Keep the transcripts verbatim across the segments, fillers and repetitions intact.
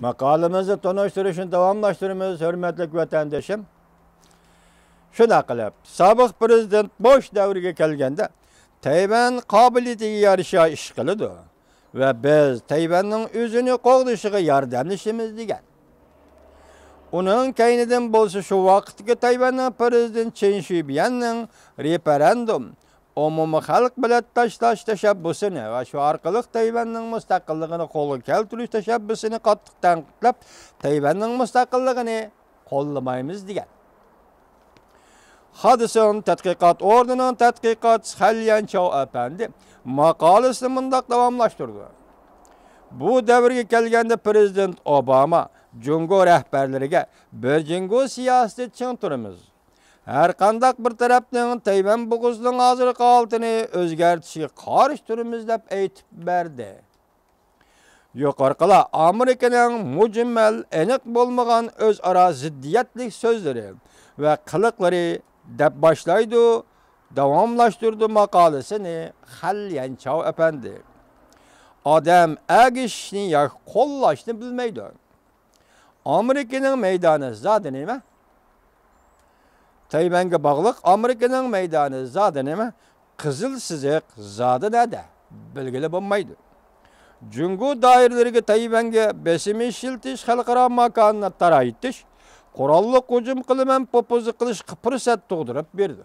ماقالىمىزنى تونۇشتۇرۇشنى داۋاملاشتۇرىمىز، ھۆرمەتلىك ۋەتەندىشىم. شۇنداق قىلىپ، سابىق پىرېزىدېنت بۇش دەۋرىگە كەلگەندە، تەيۋەن قابىلىيىتىگە يارىشا ئىش قىلىدۇ ۋە بىز تەيۋەننىڭ ئۆزىنى قوغدىشىغا ياردەملىشىمىز، دېگەن. ئۇنىڭ كەينىدىن بولسا شۇ ۋاقىتتىكى تەيۋەننىڭ پىرېزىدېنتى چېن شۈيبيەننىڭ رېفېرېندۇم، ئومۇمىي خەلق بېلەت تاشلاش تەشەببۇسىنى ۋە شۇ ئارقىلىق تەيۋەننىڭ مۇستەقىللىقىنى قولغا كەلتۈرۈش تەشەببۇسىنى قاتتىق تەنقىدلەپ، تەيۋەننىڭ مۇستەقىللىقىنى قوللىمايمىز، دېگەن. خادىسىن تەتقىقات ئورنىنىڭ تەتقىقاتچىسى خەن ليەنچاۋ ئەپەندى ماقالىسىنى مۇنداق داۋاملاشتۇرىدۇ: بۇ دەۋرگە كەلگەندە پىرېزىدېنت ئوباما جۇڭگو رەھبەرلىرىگە بىر جۇڭگو سىياسىتىدە چىڭ تۇرىمىز. ھەرقانداق بىر تەرەپنىڭ تەيۋەن بوغۇزىنىڭ ھازىرقى ھالىتىنى ئۆزگەرتىشىگە قارشى تۇرىمىز، دەپ ئېيتىپ بەردى. يۇقىرىقىلار ئامېرىكىنىڭ مۇجمەل، ئېنىق بولمىغان ئۆزئارا زىددىيەتلىك سۆزلىرى ۋە قىلىقلىرى، دەپ باشلايدۇ، داۋاملاشتۇرىدۇ ماقالىسىنى خەن ليەنچاۋ ئەپەندى. ئادەم ئەگىشىشنى ياكى قوللاشنى بىلمەيدۇ. ئامېرىكىنىڭ مەيدانى زادى نېمە؟ تەيۋەنگە باغلىق ئامېرىكىنىڭ مەيدانى زادى نېمە؟ قىزىل سىزىق زادى نەدە؟ بىلگىلى بولمايدۇ. جۇڭگو دائىرىلىرىگە تەيۋەنگە بېسىم ئىشلىتىش، خەلقئارا ماكانىنى تارايتىش، قوراللىق ھۇجۇم قىلىمەن، پوپوزا قىلىشقا پۇرسەت تۇغدۇرۇپ بېرىدۇ.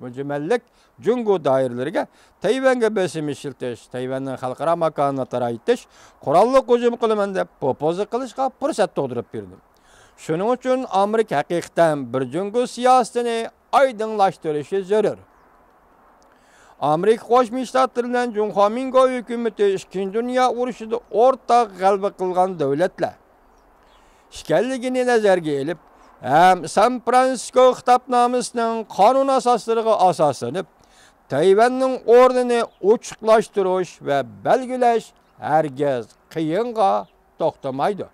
مۇجمەللىك جۇڭگو دائىرىلىرىگە تەيۋەنگە بېسىم ئىشلىتىش، تەيۋەننىڭ خەلقئارا ماكانىنى تارايتىش، قوراللىق ھۇجۇم قىلىمەن دەپ پوپوزا قىلىشقا پۇرسەت تۇغدۇرۇپ بېرىدۇ. شۇنىڭ ئۈچۈن ئامېرىكا ھەقىقەتەن بىر جۇڭگو سىياسىتىنى ئايدىڭلاشتۇرۇشى زۆرۈر. ئامېرىكا قوشما شتاتلىرى بىلەن جۇڭخۇا مىنگو ھۆكۈمىتى ئىككىنچى دۇنيا ئۇرۇشىدا ئورتاق غەلىبە قىلغان دۆلەتلەر ئىكەنلىكىنى نەزەرگە ئېلىپ ھەم سان فرانسىسكو خىتابنامىسىنىڭ قانۇن ئاساسلىرىغا ئاساسلىنىپ، تەيۋەننىڭ ئورنىنى ئوچۇقلاشتۇرۇش ۋە بەلگىلەش ھەرگىز قىيىنغا توختىمايدۇ.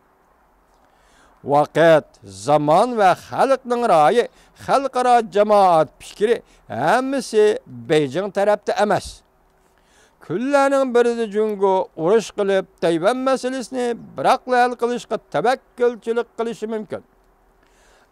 ۋاقىت، زامان ۋە خەلقنىڭ رايى، خەلقئارا جامائەت پىكرى، ھەممىسى بېيجىڭ تەرەپتە ئەمەس. كۈنلەرنىڭ بىرىدە جۇڭگو ئۇرۇش قىلىپ، تەيۋەن مەسىلىسىنى بىراقلا ھەل قىلىشقا تەۋەككۈلچىلىك قىلىشى مۇمكىن.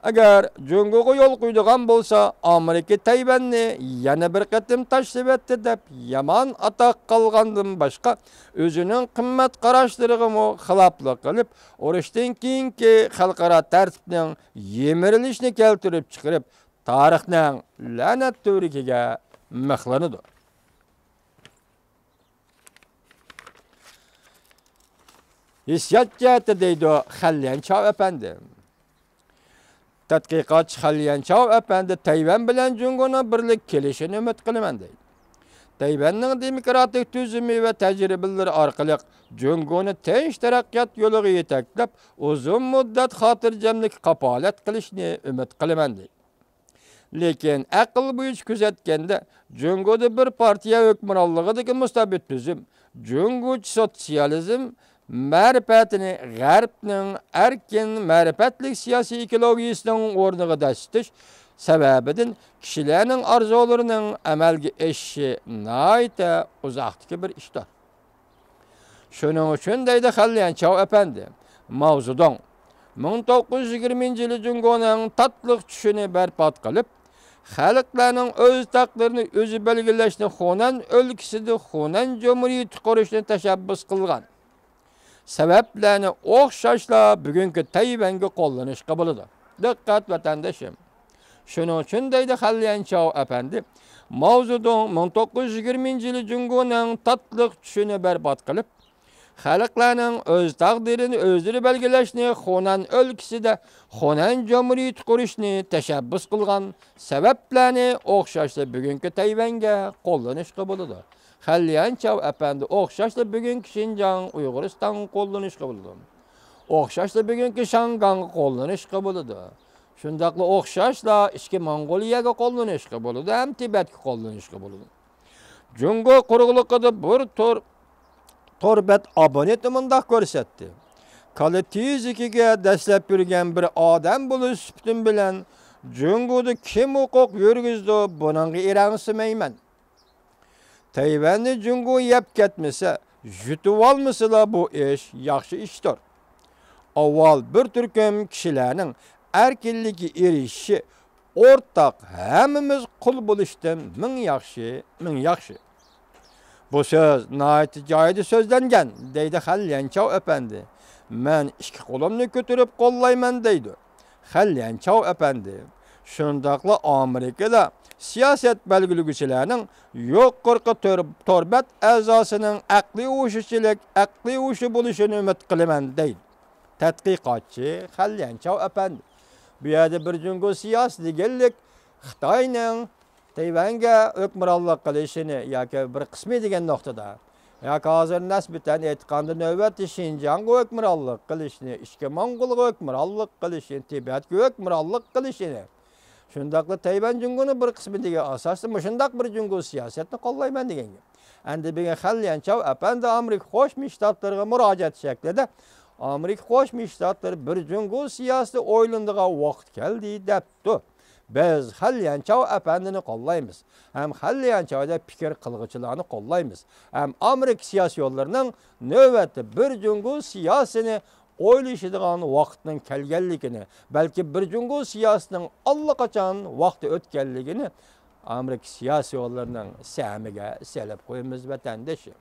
ئەگەر جۇڭگوغا يول قويىدىغان بولسا، ئامېرىكا تەيۋەننى يەنە بىر قېتىم تاشلىۋەتتى دەپ يامان ئاتاق قالغاندىن باشقا، ئۆزىنىڭ قىممەت قاراشلىرىغىمۇ خىلاپلىق قىلىپ، ئۇرۇشتىن كېيىنكى خەلقئارا تەرتىپنىڭ يىمىرىلىشىنى كەلتۈرۈپ چىقىرىپ، تارىخنىڭ لەنەت تۈۋرۈكىگە مىخلىنىدۇ. ھېسسىيات جەھەتتە دەيدۇ خەن ليەنچاۋ ئەپەندى. تەتقىقاتچى خەن ليەنچاۋ ئەپەندى تەيۋەن بىلەن جۇڭگونىڭ بىرلىككە كېلىشىنى ئۈمىد قىلىمەن دەيدۇ. تەيۋەننىڭ دېموكراتىك تۈزۈمى ۋە تەجرىبىلىرى ئارقىلىق جۇڭگونى تىنچ تەرەققىيات يولىغا يېتەكلەپ، ئۇزۇن مۇددەت خاتىرجەملىككە كاپالەت قىلىشنى ئۈمىد قىلىمەن دەيدۇ. لېكىن ئەقىل بويىچە كۆزەتكەندە، جۇڭگودا بىر پارتىيە ھۆكۈمرانلىقىدىكى مۇستەبىت تۈزۈم، جۇڭگوچە سوتسىيالىزم مەرىپەتىنى غەربنىڭ ئەركىن مەرىپەتلىك سىياسىي ئېكولوگىيىسىنىڭ ئورنىغا دەسسىتىش سەۋەبىدىن، كىشىلەرنىڭ ئارزۇلىرىنىڭ ئەمەلگە ئېشىشى ناھايىتى ئۇزاقتىكى بىر ئىشتۇر. شۇنىڭ ئۈچۈن دەيدۇ خەن ليەنچاۋ ئەپەندى، ماۋزېدۇڭ مىڭ توققۇز يۈز يىگىرمىنچى يىلى جۇڭگونىڭ تاتلىق چۈشىنى بەربات قىلىپ، خەلقلەرنىڭ ئۆز تەقدىرىنى ئۆزى بەلگىلەشنى خۇنەن ئۆلكىسىدە خۇنەن جۇمھۇرىيىتى قۇرۇشنى تەشەببۇس قىلغان سەۋەبلەرنى ئوخشاشلا بۈگۈنكى تەيۋەنگە قوللىنىشقا بولىدۇ. دىققەت، ۋەتەندىشىم! شۇنىڭ ئۈچۈن دەيدۇ خەن ليەنچاۋ ئەپەندى، ماۋزېدۇڭ مىڭ توققۇز يۈز يىگىرمىنچى يىلى جۇڭگونىڭ تاتلىق چۈشىنى بەربات قىلىپ، خەلقلەرنىڭ ئۆز تەقدىرىنى ئۆزلىرى بەلگىلەشنى خۇنەن ئۆلكىسىدە خۇنەن جۇمھۇرىيىتى قۇرۇشنى تەشەببۇس قىلغان سەۋەبلەرنى ئوخشاشلا بۈگۈنكى تەيۋەنگە قوللىنىشقا بولىدۇ. خەن ليەنچاۋ ئەپەندى ئوخشاشلا بۈگۈنكى شىنجاڭ، ئۇيغۇرىستانغا قوللىنىشقا بولىدۇ. ئوخشاشلا بۈگۈنكى شاڭگاڭغا قوللىنىشقا بولىدۇ. شۇنداقلا ئوخشاشلا ئىچكى موڭغۇلىيەگە قوللىنىشقا بولىدۇ ھەم تىبەتكە قوللىنىشقا بولىدۇ. جۇڭگو قۇرۇقلۇقىدا بىر تور، تور بەت ئابونېنتى مۇنداق كۆرسەتتى: كالا تېزىكىگە دەسلەپ يۈرگەن بىر ئادەم بولۇش سۈپىتىم بىلەن، جۇڭگودا كىم ھوقۇق يۈرگۈزىدۇ، بۇنىڭغا ئېرەنسىمەيمەن. تەيۋەننى جۇڭگو يەپ كەتمىسە، يۇتۇۋالمىسىلا، بۇ ئىش ياخشى ئىشتۇر. ئاۋۋال بىر تۈركۈم كىشىلەرنىڭ ئەركىنلىككە ئېرىشىشى، ئورتاق ھەممىمىز قۇل بولۇشتىن مىڭ ياخشى، مىڭ ياخشى. بۇ سۆز ناھايىتى جايىدا سۆزلەنگەن، دەيدۇ خەن ليەنچاۋ ئەپەندى. مەن ئىككى قولۇمنى كۆتۈرۈپ قوللايمەن، دەيدۇ خەن ليەنچاۋ ئەپەندى. شۇنداقلا ئامېرىكىدا سىياسەت بەلگىلىگۈچىلەرنىڭ يۇقىرىقى تور-، تور بەت ئەزاسىنىڭ ئەقلىي ھوشىچىلىك، ئەقلىي ھوشى بولۇشىنى ئۈمىد قىلىمەن، دەيدۇ تەتقىقاتچى خەن ليەنچاۋ ئەپەندى. بۇ يەردە بىر جۇڭگو سىياسىتى دېگەنلىك خىتاينىڭ تەيۋەنگە ھۆكۈمرانلىق قىلىشىنى ياكى بىر قىسمى دېگەن نۇقتىدا، ياكى ھازىر نىسبەتەن ئېيتقاندا نۆۋەتتە شىنجاڭغا ھۆكۈمرانلىق قىلىشنى، ئىچكى موڭغۇلغا ھۆكۈمرانلىق قىلىشنى، تىبەتكە ھۆكۈمرانلىق قىلىشىنى، شۇنداقلا تەيۋەن جۇڭگونىڭ بىر قىسمى دېگەن ئاساستا مۇشۇنداق بىر جۇڭگو سىياسەتنى قوللايمەن دېگەن گەپ. ئەمدى بۈگۈن خەن ليەنچاۋ ئەپەندى ئامېرىكا قوشما شتاتلىرىغا مۇراجىئەت شەكلىدە، ئامېرىكا قوشما شتاتلىرى بىر جۇڭگو سىياسىتى ئويلىنىدىغان ۋاقىت كەلدى، دەپتۇ. بىز خەن ليەنچاۋ ئەپەندىنى قوللايمىز ھەم خەن ليەنچاۋدەك پىكىر قىلغۇچىلارنى قوللايمىز ھەم ئامېرىكا سىياسىيونلىرىنىڭ نۆۋەتتە بىر جۇڭگو سىياسىتىنى ئويلىشىدىغان ۋاقىتنىڭ كەلگەنلىكىنى، بەلكى بىر جۇڭگو سىياسىتىنىڭ ئاللىقاچان ۋاقتى ئۆتكەنلىكىنى ئامېرىكا سىياسىيونلىرىنىڭ سەمىگە سېلىپ قويىمىز، ۋەتەندىشىم.